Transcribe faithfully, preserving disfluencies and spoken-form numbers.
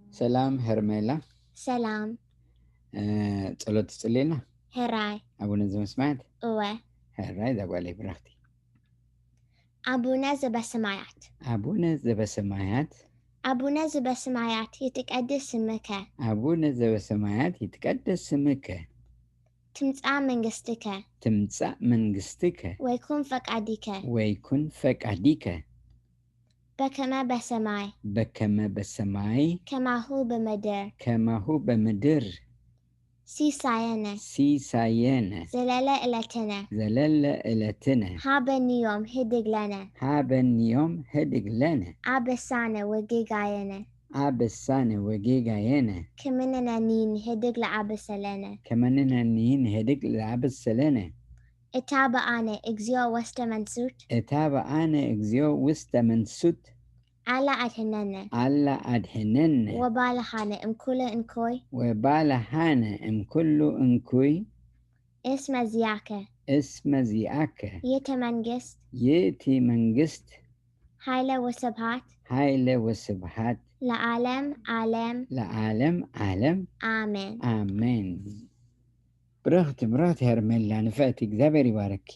ሰላም ሄርሜላ። ሰላም። እ፣ ጸሎት ትጽልይና? ሄራይ። አቡነ ዘበሰማያት? እወ። ሄራይ፣ ዛጓለይ ብራክቲ። አቡነ ዘበሰማያት። አቡነ ዘበሰማያት። አቡነ ዘበሰማያት ይትቀደስ ስምከ። አቡነ ዘበሰማያት ይትቀደስ ስምከ። ትምጻእ መንግስትከ። ትምጻእ መንግስትከ። ወይኩን ፈቃድከ። ወይኩን ፈቃድከ። በከመ በሰማይ። በከመ በሰማይ። ከማሁ በምድር። ከማሁ በምድር። ሲሳየነ። ሲሳየነ። ዘለለ እለትነ። ዘለለ እለትነ። ሀበኒ ዮም ህድግ ለነ። ሀበኒ ዮም ህድግ ለነ። አበሳነ ወጌጋየነ። አበሳነ ወጌጋየነ። ከመ ንሕነኒ ንህድግ ለአበሰ ለነ። ከመ ንሕነኒ ንህድግ ለአበሰ ለነ። ኢታብአነ እግዚኦ ውስተ መንሱት። ኢታብአነ እግዚኦ ውስተ መንሱት። አላ አድህነነ። አላ አድህነነ። ወባልሐነ እምኩሉ እንኩይ። ወባልሐነ እምኩሉ እንኩይ። እስመ ዚአከ። እስመ ዚአከ። ይእቲ መንግስት። ይእቲ መንግስት። ሀይለ ወስብሐት። ሀይለ ወስብሐት። ለዓለም ዓለም። ለዓለም ዓለም። አሜን። አሜን። ብርኽቲ፣ ብርኽቲ ሄርሜላ ንፍዕቲ፣ እግዚኣብሔር ይባርኪ።